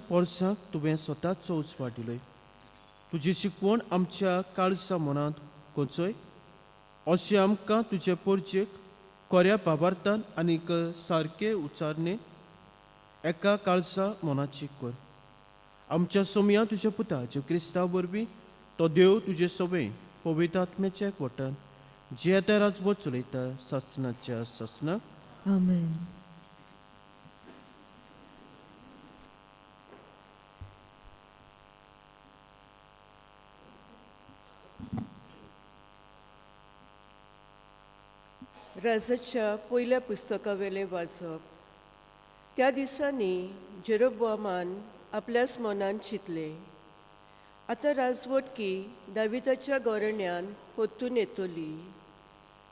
पोरसाक तुवें स्वताचो उजवाड दिलोय. तुजी शिकवण आमच्या काळजा मनांत कोंचय अशें आमकां तुजे पोरजेक कोऱ्या बाबार्थान आनीक सारके उच्चारणे एका काळजा मनाची कर. आमच्या सोमया तुज्या पुता जे क्रिस्तांव वरवीं तो देव तुजे सवय पवित्र आत्म्याच्या एकवटान जे आतां राजवट चलयता सासणाच्या सासणाक. आमेन. राजाच्या पयल्या पुस्तकावेलें वाचप. त्या दिसांनी जेरोबोआमान आपल्याच मनान चिंतलें, आतां राजवटकी दाविदाच्या गोरण्यान परतून येतली.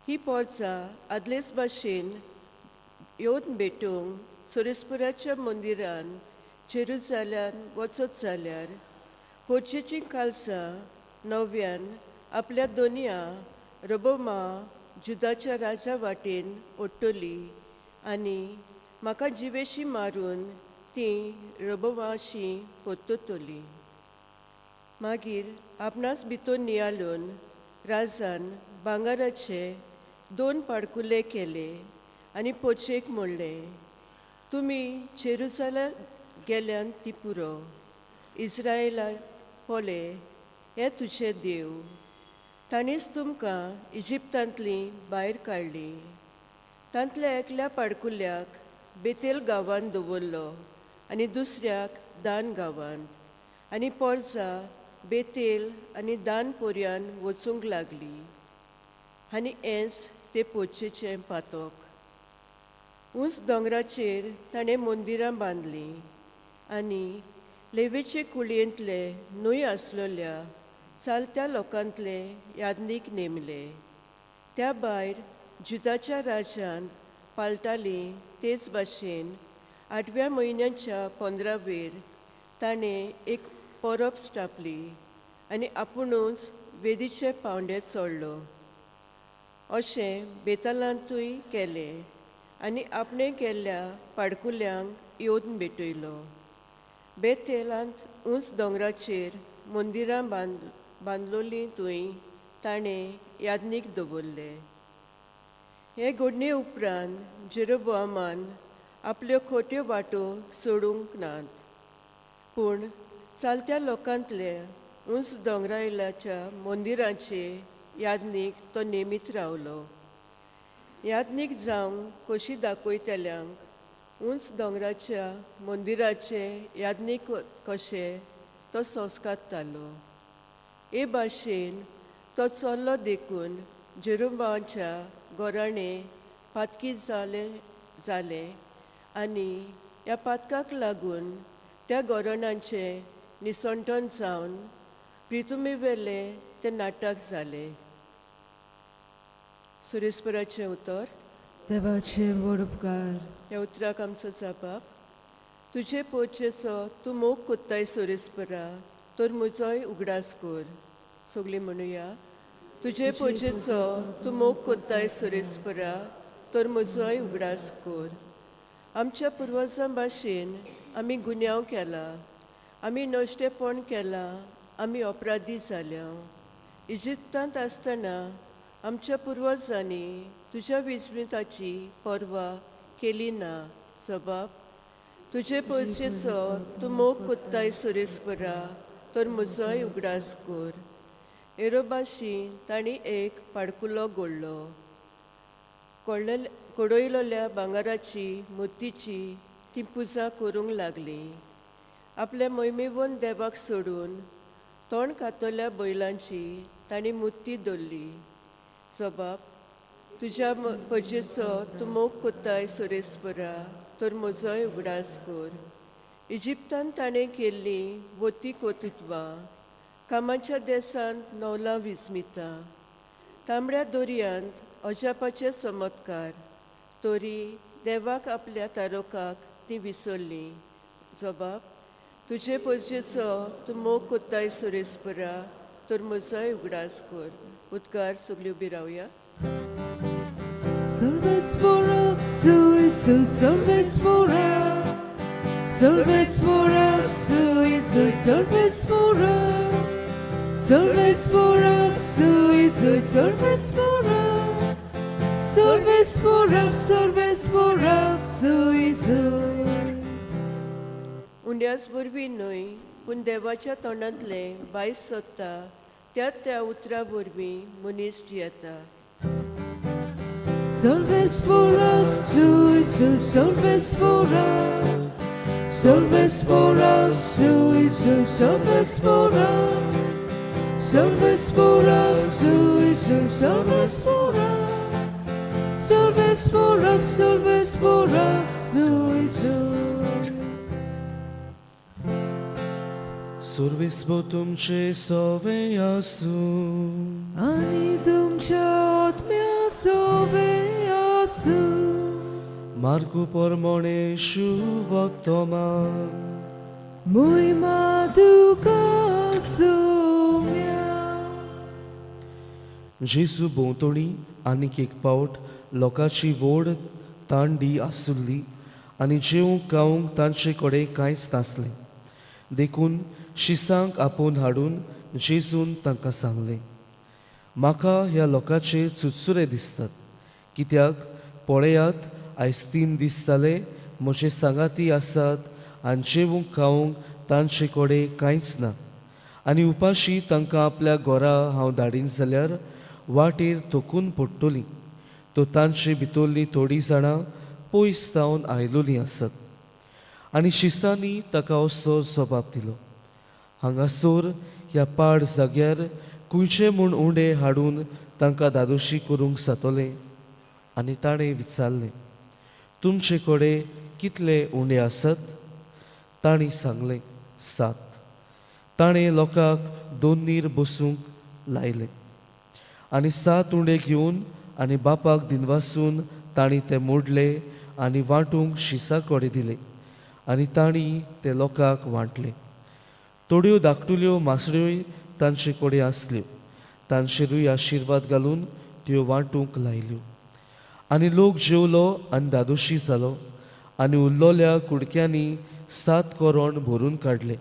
ही पोरसां आदलेच भाशेन येवन भेटूंक सोरेस्पुराच्या मंदिरान जेरुजाल्यान वचत जाल्यार पोरचेचीं कालसां नव्यान आपल्या दोनया रबोमा जुदाच्या राजा वाटेन ओडटली आनी म्हाका जिवेशी मारून ती रबोमाशी परततली. मागीर आपणास भितर नियाळून राजान भांगराचे 2 पाडकुले केले आनी पोचेक म्हणलें, तुमी जेरुजाल्या गेल्यान ती पुरो, इस्रायला पोले हे तुजे देव, ताणीच तुमकां इजिप्तांतलीं भायर काडलीं. तांतल्या एकल्या पाडकुल्याक बेतेल गांवांत दवरलो आनी दुसऱ्याक दान गांवांत, आनी पोरसा बेतेल आनी दान पोरयान वचूंक लागली. आनी हेंच ते पोचेचें पातोक. उंच दोंगराचेर ताणें मंदिरां बांदलीं आनी लेवीचे कुळयेंतले न्हंय आसलेल्या चालत्या लोकांतले याज्ञीक नेमले. त्या भायर जुदाच्या राज्यांत पालताली तेच भाशेन 8व्या म्हयन्याच्या 15वेर ताणें एक परब स्थापली आनी आपुणूच वेदीचे पावंडे चडलो. अशें बेतालांतूय केलें आनी आपणें केल्ल्या पाडकुल्यांक येवन भेटयलो. बेतेलांत उंच दोंगराचेर मंदिरां बांदलोलीं थंय ताणें याज्ञीक दवरले. हे घडणे उपरांत जेरोबोआमान आपल्यो खोट्यो वाटो सोडूंक नात, पूण चालत्या लोकांतले उंच दोंगरायल्याच्या मंदिराचे याज्ञीक तो नेमीत रावलो. याज्ञीक जावंक कशी दाखयतल्यांक उंच दोंगराच्या मंदिराचे याज्ञीक कशे तो संस्कारतालो. हे भाशेन तो चल्लो देखून जेरोबाच्या गोराणें पातकी जालें आनी ह्या पातकाक लागून त्या गोरणांचें निसंटन जावन प्रितुमेवेले ते नाटक जालें. सुरेश्वराचें उतर. देवाचे व्हड उपकार. ह्या उतराक आमचो जाबाब. तुजे पोचेचो तूं मोग कोत्ताय सुरेस्परा, तर म्हजोय उगडास कर. सगळीं म्हणुया, तुजे पोचेचो तूं मोग कोत्ताय सुरेस्परा, तर म्हजोय उगडास कर. आमच्या पुर्वजां भाशेन आमी गुन्यांव केला, आमी नश्टेपण केलां, आमी अपराधी जाल्या. इजिप्तांत आसतना आमच्या पुर्वजांनी तुज्या विस्मिताची पर्वा केली ना. जबाब, तुजे पोरचेचो तूं मोग कोत्ताय सुरेस्परा, तर म्हजोय उगडास कर. एरोबाशी तांणी एक पाडकुलो गोडलो. कडयलोल्या भांगराची मुर्तीची ती पुजा करूंक लागली. आपल्या मोहिमेवन देवाक सोडून तोंड खातल्या बैलांची तांणी मुर्ती दवरली. जबाब, तुज्या पजेचो तूं मोग कोत्ताय सुरेस्परा, तर म्हजोय उगडास कर. इजिप्तान ताणें केल्लीं वती कोतुत्वां, कामाच्या देसांत नवलां विस्मिता, तांबड्या दोरयांत अजापाचे चमत्कार, तरी देवाक आपल्या तारोकाक ती विसरली. जबाब, तुजे पजेचो तूं मोग कोत्ताय सुरेस्परा, तर म्हजोय उगडास कर. उदकार सगळी उबी रावया. सर्वेस्परा, su, su, सर्वेस्परा, सर्वेस्परा, su, सुय सर्वेस्पोरा सर्वेस्पोरा सुय सुय सर्वेस्पोरा सर्वेस्पोरा सर्वेस्पोरा सुय सुय. उंड्यास वरवीं न्हय पूण देवाच्या तोंडांतलें बायस सोदता त्या त्या उतरा वरवीं मनीस जियेता. Solves sui su solves solves sui su solves solves sui su solves solves solves sui su. सुर्विस्बो तुमचे सोवे आसूं. आनी तुमच्या आत्म्या सोवे आसूं. मार्कू परमणे शुभोत्तमान. मोहिमा तुका सोम्या. जेजू भोंवतणी आनीक एक पावट लोकांची व्हड तांडी आसुल्ली आनी जेवंक खावंक तांचे कडेन कांयच नासलें. देखून शिसांक आपोवन हाडून जेजून तांकां सांगलें, म्हाका ह्या लोकांचे चुरचुरे दिसतात, कित्याक पळयात आयज 3 दीस जाले म्हजे सांगाती आसात आनी जेवंक खावंक तांचे कडेन कांयच ना. आनी उपाशी तांकां आपल्या घरा हांव धाडीन जाल्यार वाटेर थकून पडटलीं. तो तांचे भितरलीं थोडीं जाणां पयस जावन आयलोलीं आसात. आनी शिसांनी ताका असो जबाब दिलो, हांगासर ह्या पाड जाग्यार खंयचे म्हूण उंडे हाडून तांकां धादोशी करूंक जातलें? आनी ताणें विचारलें, तुमचे कडेन कितले उंडे आसात? तांणी सांगलें, 7. ताणें लोकांक दोनीर बसूंक लायलें आनी 7 उंडे घेवन आनी बापाक दिनवासून तांणी ते मोडले आनी वांटूंक शिसा कडेन दिले आनी तांणी ते लोकांक वांटले. थोड्यो धाकटुल्यो मासळ्योय तांचे कडेन आसल्यो, तांचेरूय आशिर्वाद घालून त्यो वांटूंक लायल्यो. आनी लोक जेवलो आनी धादोशी जालो आनी उरलोल्या कुडक्यांनी 7 कोरोण भरून काडले.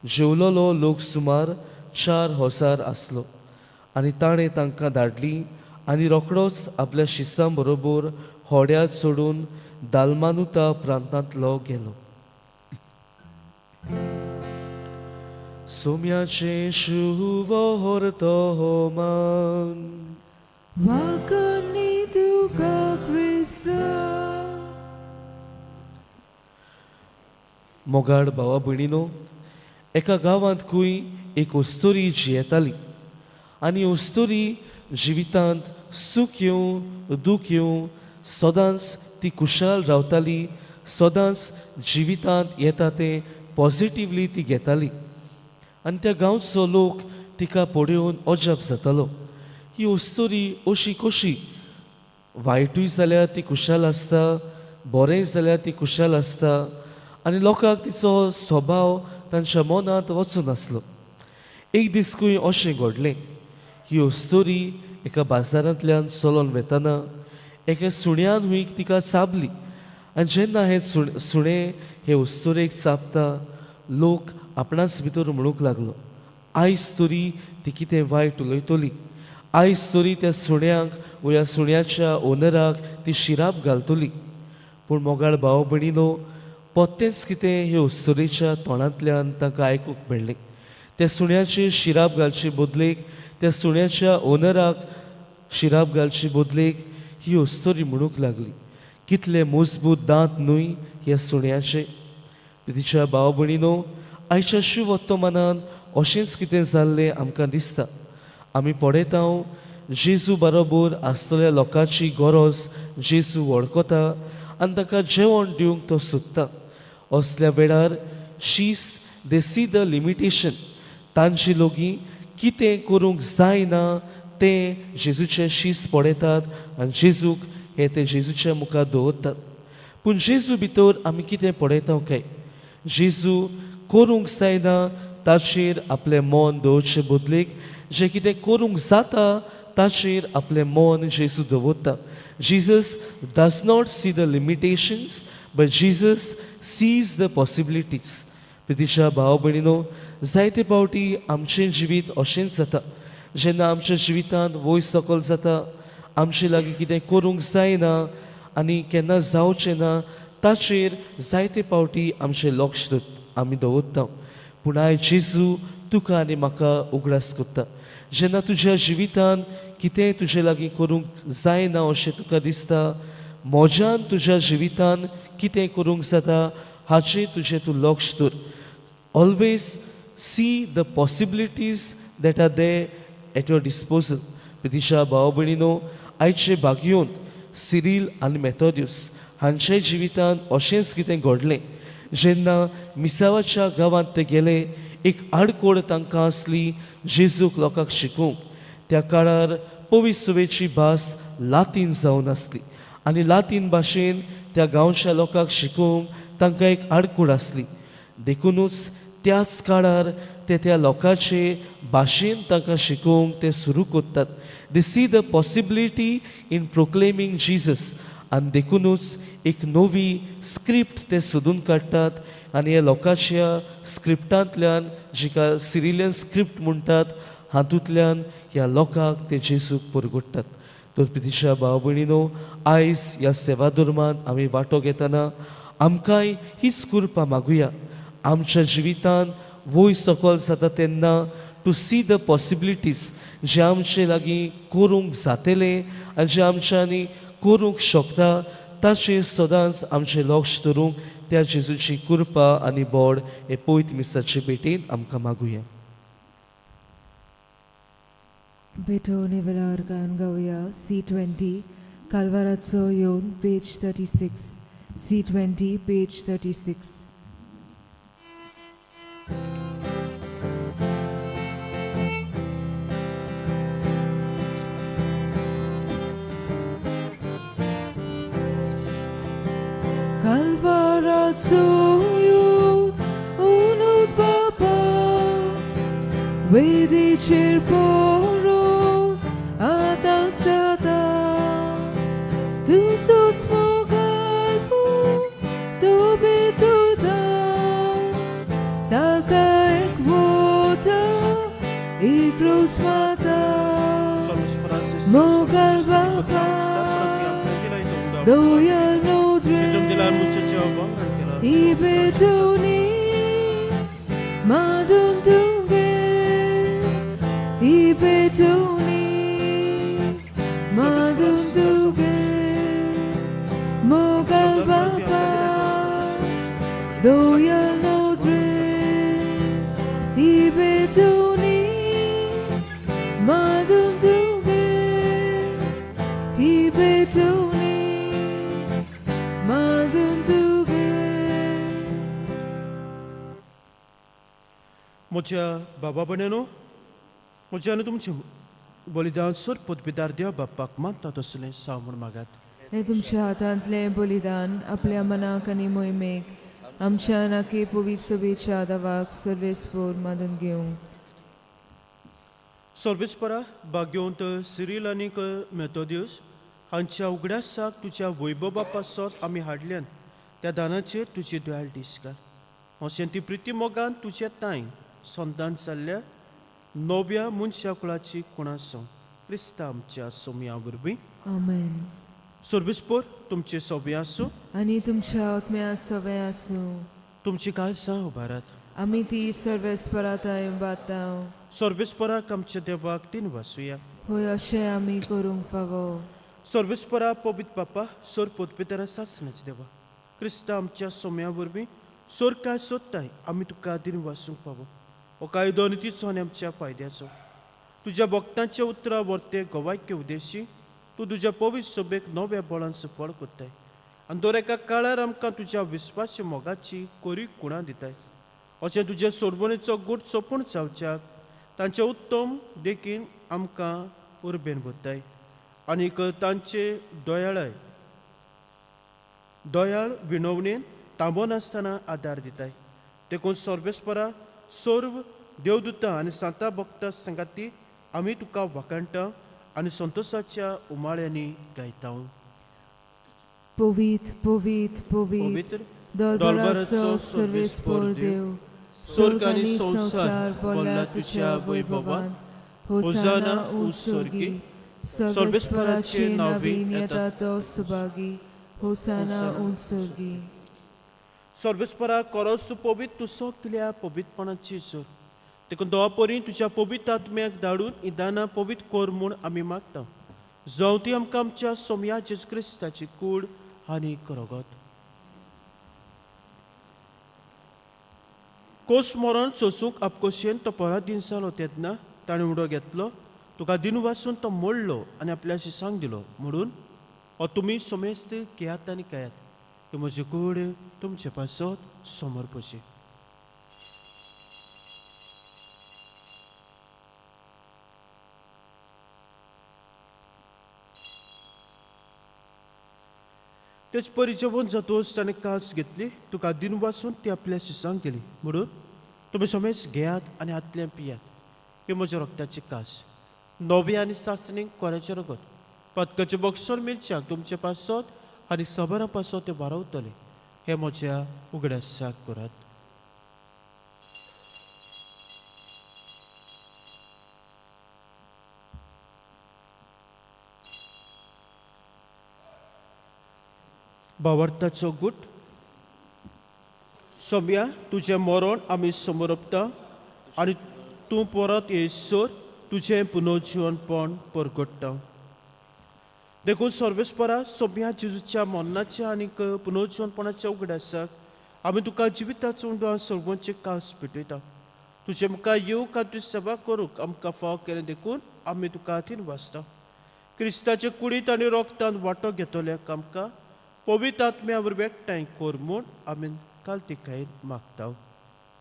जेवलोलो लोक सुमार 4000 आसलो. आनी ताणें तांकां धाडली आनी रोखडोच आपल्या शिसां बरोबर होड्यार चडून दालमानुता प्रांतांतलो गेलो. सोम्याचें शुभोर्तोमान. वाकनी तुका क्रिस्ता. मोगाड भावा भयणीनो, एका गांवांत खंय एक अस्तुरी जियेताली आनी अस्तुरी जिवितांत सूख येवं दूख येवं सदांच ती खुशाल रावताली, सदांच जिवितांत येता तें पॉजिटिवली ती घेताली. आनी त्या गांवचो लोक तिका पळोवन अजाप जातालो, ही अस्तुरी अशी कशी, वायटूय जाल्यार ती खुशाल आसता, बरेंय जाल्यार ती खुशाल आसता. आनी लोकांक तिचो स्वभाव तांच्या मनांत वचून आसलो. एक दीस खंय अशें घडलें, ही अस्तुरी एका बाजारांतल्यान चलोन वेतना एका सुण्यान हुंय तिका चाबली. आनी जेन्ना हें सुणें हे अस्तुरेक चाबता, लोक आपणाच भितर म्हणूंक लागलो, आयज तरी ती कितें वायट उलयतली, आयज तरी त्या सुण्यांक वा ह्या सुण्याच्या ओनराक ती शिराप घालतली. पूण मोगाळ भाव भयणीनो, पोत्तेंच कितें हे अस्तुरेच्या तोंडांतल्यान तांकां आयकूंक मेळ्ळें. त्या सुण्याचे शिराप घालचे बदलेक, त्या सुण्याच्या ओनराक शिराप घालचे बदलेक ही अस्तुरी म्हणूंक लागली, कितले मजबूत दांत न्हय ह्या सुण्याचे. तिच्या भाव भयणीनो, आयच्या शुभवर्तमानान अशेंच कितें जाल्लें आमकां दिसता. आमी पळयता जेजू बरोबर आसतल्या लोकांची गरज जेजू वळखता आनी ताका जेवण दिवंक तो सोदता. असल्या वेळार शीस दे सी the limitation, तांचे लोगी कितें करूंक जायना तें जेजूचे शीस पळयतात आनी जेजूक हे ते जेजूच्या मुखार दवरतात. पूण जेजू भितर आमी कितें पळयता काय? जेजू करूंक जायना ताचेर आपलें मन दवरचे बदलेक जें कितें करूंक जाता ताचेर आपलें मन जेजू दवरता. Jesus does not see the limitations, but Jesus sees the possibilities. प्रितीच्या भाव भयणीनो, जायते फावटी आमचें जिवीत अशेंच जाता. जेन्ना आमच्या जिवितांत वयर सकयल जाता, आमचे लागीं कितें करूंक जायना आनी केन्ना जावचें ना, ताचेर जायते फावटी आमचें लक्ष आमी दवरता. पूण आयज जेजू तुका आनी म्हाका उगडास करता. जेन्ना तुज्या जिवितांत कितेंय तुजे लागीं करूंक जायना अशें तुका दिसता, म्हज्यान तुज्या जिवितांत कितें करूंक जाता हाचेर तुजें तूं लक्ष दवर. Always see the possibilities that are there at your disposal. प्रितीच्या भाव भयणीनो, आयचे बागयोंत सिरील आनी मेथोद्यूस हांच्या जिवितांत अशेंच कितें घडलें. जेन्ना मिसावाच्या गांवांत ते गेले, एक आडकोड तांकां आसली जेजूक लोकांक शिकोवंक. त्या काळार पवित्र भास लातीन जावन आसली आनी लातीन भाशेन त्या गांवच्या लोकांक शिकोवंक तांकां एक आडकोड आसली. देखुनूच त्याच काळार ते त्या लोकांचे भाशेन तांकां शिकोवंक ते सुरू करतात. They see the possibility in proclaiming Jesus आनी देखुनूच एक नवी स्क्रिप्ट ते सोदून काडटात आनी ह्या लोकांच्या स्क्रिप्टांतल्यान, जिका सिरिलियन स्क्रिप्ट म्हणटात, हातूंतल्यान ह्या लोकांक ते जेजूक परगट्टात. तर प्रितीच्या भाव भयणीनो, आयज ह्या सेवा धर्मांत आमी वांटो घेतना आमकांय हीच कृपा मागुया. आमच्या जिवितांत वयर सकयल जाता तेन्ना टू सी the possibilities, जे आमचे लागीं करूंक जातलें आनी जें आमच्यांनी करूंक शकता ताचेर सदांच आमचें लक्ष दवरूंक त्या जेजूची कृपा आनी बोड हे पवित्र मिसाचे भेटेन आमकां मागुया. भेटवणे वेळार गायन गावया C 20, कालवाराचो येवन, page 36. C 20, page 36. कालवाराचो येवन बापा वेदीचेर पडून आतां सदां तुजोच मोगाल तो भेटोता ताका एक वोटा एक रोज माता. मोगाल बापा दोया नोद्रे ibetuni maduntunge ibetuni maduntunge mogal baba doya nodre ibetuni maduntunge ibetuni maduntunge. म्हज्या बाबा भयणीनो, म्हज्या आनी तुमचें बलिदान सोर पदवीदार देव बाप्पाक मानता तसलें साव म्हूण मागात. हें तुमच्या हातांतलें बलिदान आपल्या मनाक आनी मोहिमेक आमच्या नाके पवित्र सभेच्या दावाक सर्वेस्पोर मानून घेवंक. सर्वेस्परा, भाग्यवंत सिरील आनीक मेथोदियस हांच्या उगडासाक तुज्या वैभवा पासत आमी हाडल्यान त्या दानाचेर तुजी दयाळ दीस घाल. अशें ती प्रिती मोगान तुज्या तांय संतान जाल्ल्या नव्या मनशा कुळाची कुणासो क्रिस्ता आमच्या सोमया वरवीं. आमेन. सर्वेस्पोर तुमचे सोबे आसूं. आनी तुमच्या आत्म्या सवे आसूं. तुमची काळसां उबारात. आमी ती सर्वेस्पराताय बाताव. सर्वेस्पराक आमच्या देवाक तीन वासुया. होय, अशें आमी करूंक फावो. सर्वेस्परा, पवित्र बापा, सोर पोतपेतरा सासणाचे देवा, क्रिस्ता आमच्या सोम्या वरवीं सोर काय सोदताय आमी तुका दिन वासूंक पावो. हो कायदो आनी तिचो आनी आमच्या फायद्याचो. तुज्या भक्तांच्या उतरां वर्ते गोवायके उद्देशी तूं तुज्या पवित्र सभेक नव्या बळान सफळ करताय आनी दर एका काळार आमकां तुज्या विस्वास मोगाची कोरी कुणां दिताय. अशें तुज्या सोडवणेचो गूट सोंपून जावच्याक तांचे उत्तम देखीन आमकां उर्बेन भरताय आनीक तांचे दयाळ विनवणेन थांबनासतना आदार दिताय. देखून सर्वेस्परा, सर्व देवदूतां आनी सांता भक्ता सांगाती आमी तुका वाखाणटा आनी संतोशाच्या उमाळ्यांनी गायता. पवित्र, पवित्र, पवित्र पवित्र दरबाराचो सर्वेस्पोर देव, स्वर्ग आनी संवसार भरला तुज्या वैभवान. होसाना उंच स्वर्गी. सर्वेस्पराचे नावीन येता तो सुभागी. होसाना उंच स्वर्गी. सर्वेस्परा करस तूं पवित्र, तूं सगल्या पवित्रपणाची जोर. देखून दोवा परी तुज्या पवित्र आत्म्याक धाडून ही दानां पवित्र कर म्हूण आमी मागता, जावं ती आमकां आमच्या सोमया जेजू क्रिस्ताची कूड आनी रगत. कोश मरण सोसूंक आपकोशेन तो पराधीन जालो तेन्ना ताणें उडो घेतलो, तुका दिन वासून तो मोडलो आनी आपल्या शिसांक दिलो म्हणून, हो तुमी समेस्त घेयात आनी खायात, ही म्हजी कूड तुमचे पासत समर्पची. तेच परी जेवण जातोच ताणें कास घेतली, तुका दिन वासून ती आपल्या शिसांक दिली म्हणून, तुमी समेज घेयात आनी हातलें पियात, ही म्हज्या रक्ताची कास, नवी आनी सासणीक कोऱ्याचें रगत. पातकाचें बॉक्सर मिरच्याक तुमचे पासत आनी सबरां पासत तें वारवतलें. हें म्हज्या उगडासाक करात. भावार्थाचो गुट. सोम्या, तुजें मरण आमी समर्पता आनी तूं परत येयसर तुजें पुनर्जिवनपण परगट्टा. देखून सर्वेस्परा, सोम्या जेजूच्या मरणाच्या आनी पुनर्जिवनपणाच्या उगडासाक आमी तुका जिविताचो उंडो सर्वांचे कास पेटयता. तुजें मुखार येवंक आनी तुजी सेवा करूंक आमकां फाव केलें देखून आमी तुका हातीन वाचता. क्रिस्ताचे कुडींत आनी रोगतान वांटो घेतल्याक आमकां पवित्र आत्म्या वरवीं एकठांय कर म्हूण आमी कालतिकायेन मागता.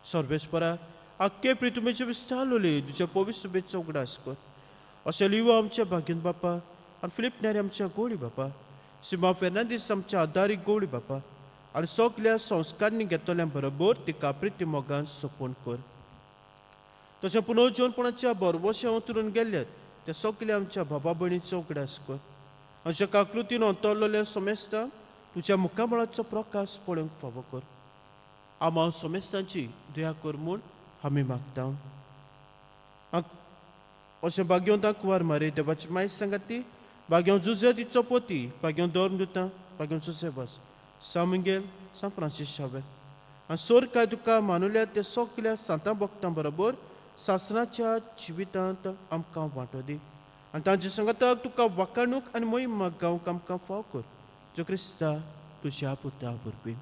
सर्वेस्परा, आख्खे प्रितुमेचे विस्तारलोले तुज्या पवित्र सुबेचो उगडास कर. अशें लिवो आमच्या भाग्यन बापा आनी फिलीप न्यारी आमच्या गोळी बापा, सिमा फेर्नांदीस आमच्या आदारी गोळी बापा आनी सगल्या संस्कारांनी घेतल्या बरोबर तिका प्रिती मोगान सोंपून कर. तशें पुनर्जीवनपणाच्या बरवशे उतरून गेल्ल्यात त्या सगल्या आमच्या बाबा भयणीचो उगडास कर. आमच्या काकृतीन अंतरलेल्या समेस्तांक तुज्या मुखामळाचो प्रकाश पळोवंक फावो कर. आमा समेस्तांची दया कर म्हूण आमी मागता. अशें भाग्यवंताक कुवार मारे देवाची मायज सांगाती, भाग्यवंत जुजे तिचो पोती, भाग्यवंत धर्म दिता, भाग्यवंत जुजे बस सा मिंगेल, सा फ्रांसीस शावेर आनी सोर काय तुका मानुल्या ते सगल्या सांतां भक्तां बरोबर सासणाच्या जिवितांत आमकां वांटो दी आनी तांचे सांगाताक तुका वाकाणूक आनी मोहिमा गावंक आमकां फाव कर, जो क्रिस्ता तुज्या पुता वरवीं.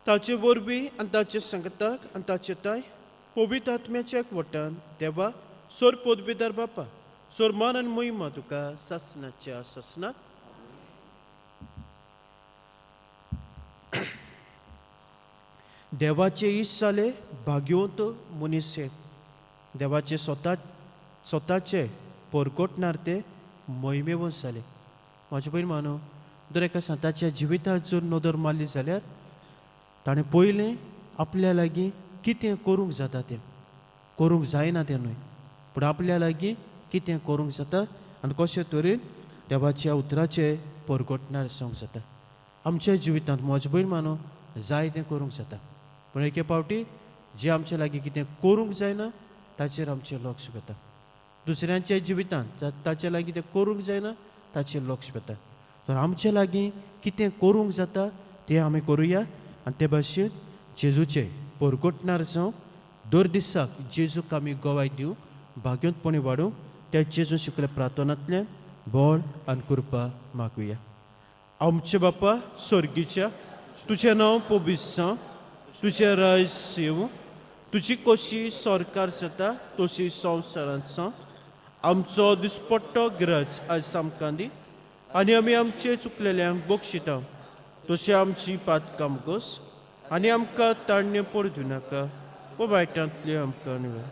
ताचे वरवीं आनी ताचे सांगताक आनी ताचे ताय पवित्र आत्म्याच्या एकवटान देवा सोर पदवीदार बापा, सोर मान आनी मोहिमा तुका सासणाच्या सासणाक. देवाचे इश्ट जाले भाग्यवंत मनीस हे, देवाचे स्वता स्वताचे परगटणार ते मोहिमेवंत जाले. म्हाजे भयण मानो, दर एका सांताच्या जिवितांत जर नदर मारली जाल्यार ताणें पयलें आपल्या लागीं कितें करूंक जाता तें करूंक जायना तें न्हय, पूण आपल्या लागीं कितें करूंक जाता आनी कशे तरेन देवाच्या उतराचें परगटणार जावंक जाता. आमच्या जिवितांत म्हजे भयण मानो जाय तें करूंक जाता, पूण एके फावटी जें आमच्या लागीं कितें करूंक जायना ताचेर आमचें लक्ष वता. दुसऱ्यांच्या जिवितांत ताचे लागीं तें करूंक जायना ताचेर लक्ष वता. तर आमचे लागीं कितें करूंक जाता तें आमी करुया आनी ते भाशेन जेजूचें परगटणार जावंक दर दिसाक जेजूक आमी गवाय दिवंक भाग्योंतपणी वाडूंक त्या जेजू शिकल्या प्रार्थनांतल्यान बळ आनी कृपा मागुया. आमचे बापा स्वर्गीच्या, तुजें नांव पवित्र जावं, तुजें राज येवं, तुजी कशी सरकार जाता तशी संवसारांत जावं. आमचो दिसपट्टो गरज आयज आमकां दी आनी आमी आमचे चुकलेल्यांक बक्षिता तशें आमची पातकां गोस आनी आमकां ताण्य पडूं दिवनाका, वो वायटांतले आमकां निवार.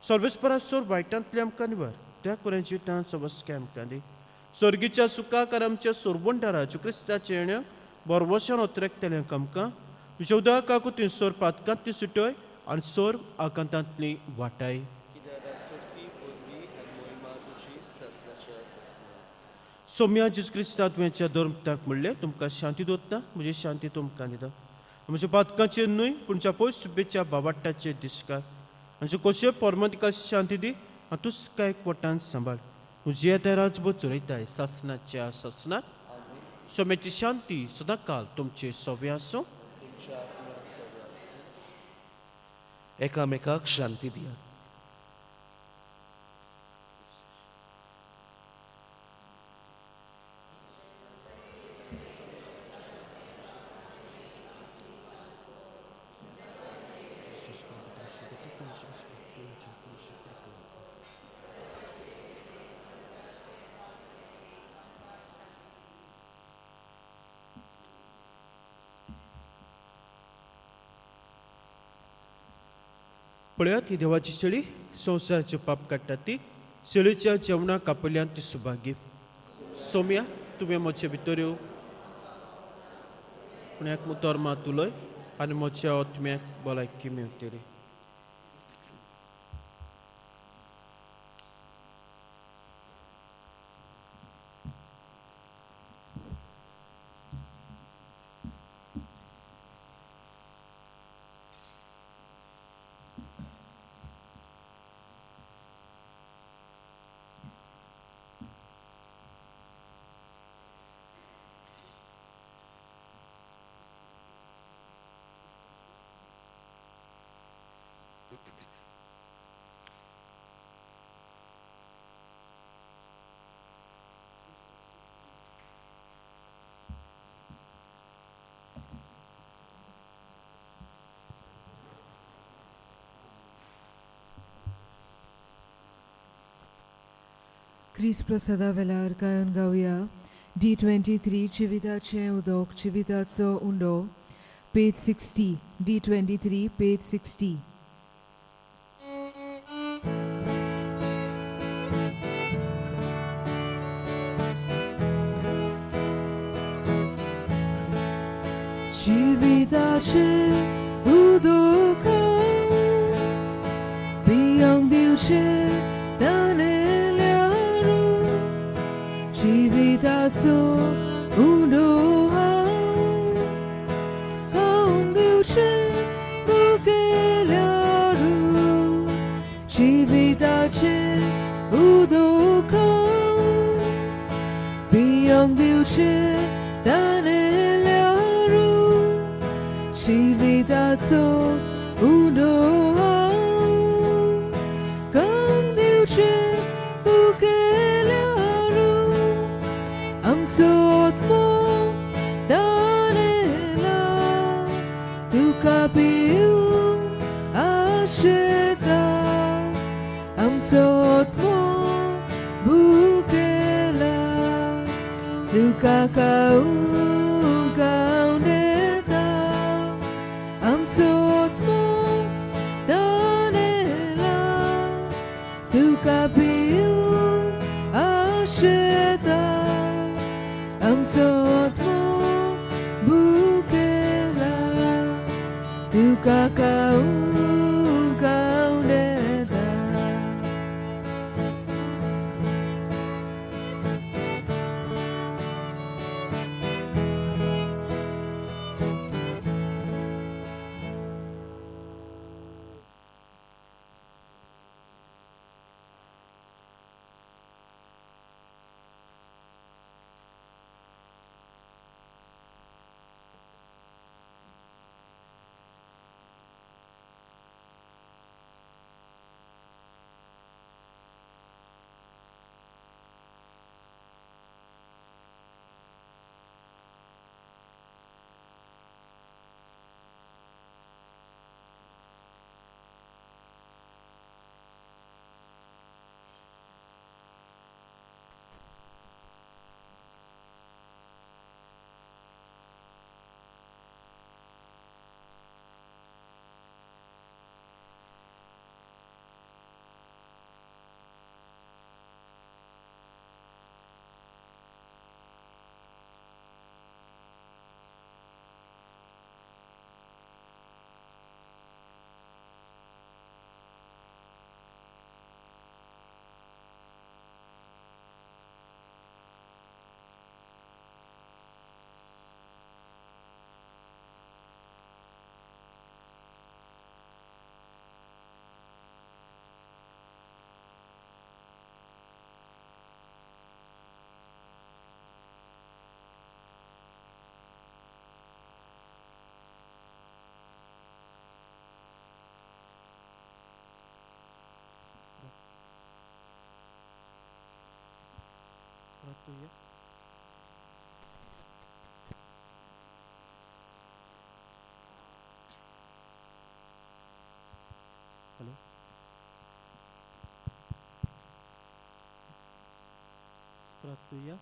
सर्वेस्परा सोर वायटांतले आमकां निवार, त्या कुऱ्या जिवितांत सवस्के आमकां दी. स्वर्गीच्या सुखाक आनी आमच्या सोरबंडारा क्रिस्ताच्या येण्याक बरवशान ओतरेकतल्यांक आमकां तुज्या उदकाकूय ती सोर पातकांतली सुटय आनी सोर आकांतांतली वाटाय. सोम्या जेजू क्रिस्ता तुवेंच्या धर्मताक म्हणलें तुमकां शांती दवरता म्हजी शांती तुमकां दिता म्हज्या पातकाचेर न्हय पूण ज्या पयस सुबेच्या बाबाट्टाचेर दिसकार आमचे कशे परमतिका शांती दी आनी तूंच काय पोटान सांबाळ तुजी येता राजभर चलयताय सासनाच्या सासनात सोम्याची शांती सदां काल तुमचे सवे आसूं. एकामेकाक शांती दियात. पळयात ही देवाची शेळी संवसाराचे पाप काडटा ती शेळीच्या जेवणा कापल्यान ती सुभागी. सोम्या तुवें म्हजे भितर येव पूण एक मुतर मात उलय आनी म्हज्या आत्म्याक भलायकी मेवतली. क्रिस्त प्रसादा वेलार गायन गावया D23 जिविताचें उदक जिविताचो उंडो पेज 60 D23 page 60. जिविताचें उदक पिवंक दिवचें ताणेल्यारू जिविताचो उंडो खावंक दिवचें भुकेल्यारू जिविताचें उदक पिवंक दिवचें ताणेल्यारू जिविताचो उंडो खावंक दिवचें भुकेल्यारू आमचो आत्मो दानेला तुका पिवंक आशेता आमचो आत्मो भुकेला तुका खावंक आवडेता आमचो आत्मो दानेला तुका पिवंक आशेता आमचो आत्मो भुकेला तुका खावंक आवडेता. प्रार्थुया. हॅलो, प्रार्थुया.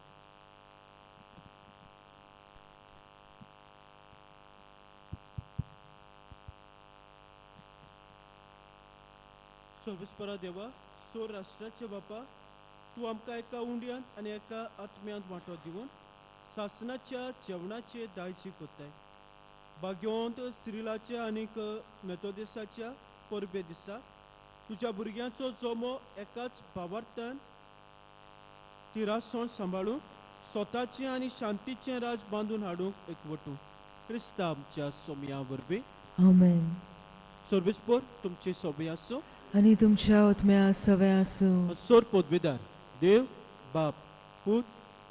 सर्वेस्परा देवा, सोर राष्ट्राचे बापा, तूं आमकां एका उंड्यांत आनी एका आत्म्यांत वांटो दिवन सासणाच्या जेवणाचे दायजी कोत्ताय. भाग्यवंत सिरिलाच्या आनीक मेतोदेसाच्या परबे दिसा तुज्या भुरग्यांचो जमो एकाच भावार्थान तिरासण सांबाळून स्वताचें आनी शांतीचें राज बांदून हाडूंक एकवटूं क्रिस्ता आमच्या सोमया वरवीं. आमेन. सर्वेस्पोर तुमचे सोबे आसूं आनी तुमच्या आत्म्या सवे आसूं. सोर पदवेदार देव बाप पूत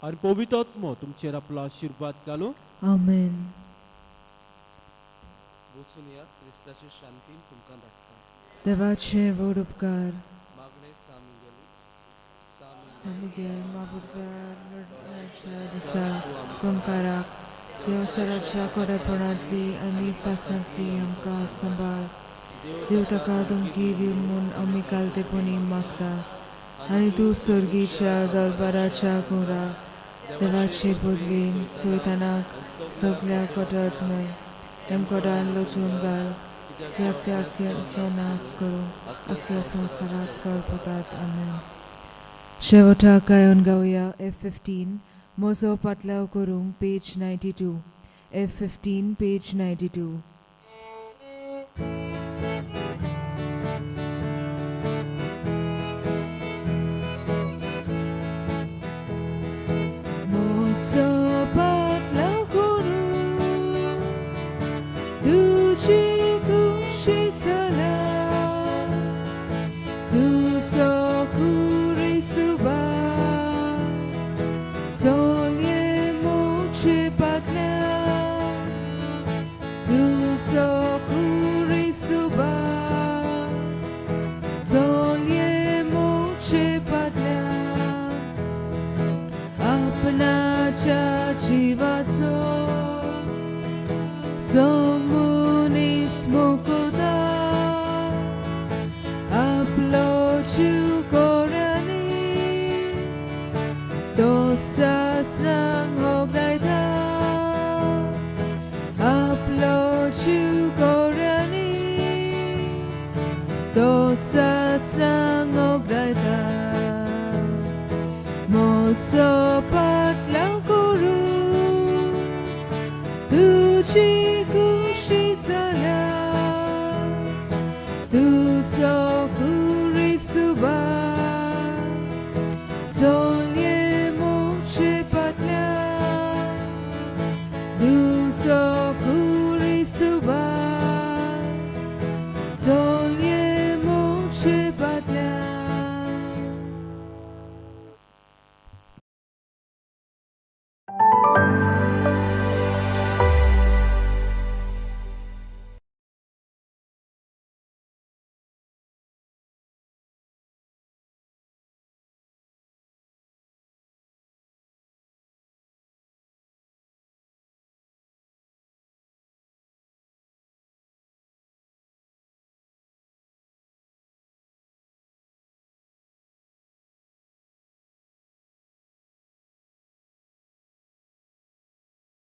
आनी पवित्र आत्मो तुमचेर आपलो आशिर्वाद घालूं. आमेन. वचून या, क्रिस्ताचे शांतीन तुमकां धाडटा. देवाचे व्हड उपकार. मागणें सामिगेल सामिगेल. सामिगेल माबुडब्या दिसा कुमकाराक देवसराच्या कोडेपणांतली आनी फासांतली आमकां सांबाळ. देव ताका धमकी दी म्हूण आमी कालतेपणी मागता आनी तूं सर्गीच्या दरबाराच्या कुरा देवाचे पदवीन सुयतानाक सगल्या कोटात न्हय हेमकोटान लोचून घाल, कित्याक त्या आख्याचो नाश करूंक आख्या संवसाराक सोरपतात. आमेन. शेवटाक गायन गावया F 15, म्हजो पाटलाव करूंक, पेज 92. F 15, page 92. म्हजो पाटलाव करूंक तुजी खुशी जाल्या, तुजो कुरिसुबा चलये मोचे पाटल्या, तुजो कुरिसुबा चलये मोचे पाटल्या, आपणाच्या जिवाचो सोमुनीस मुकुता, आपलो जीव कोऱ्यांनी तो सासणांक होगडायता, आपलो जीव कोऱ्यांनी तो सासणांक होगडायता. म्हजो पाटलाव करूं तुजी खुशी जाल्या, तुजो कुरिसुबा चलये मोचे पाटल्या, तुजो कुरिसुबा.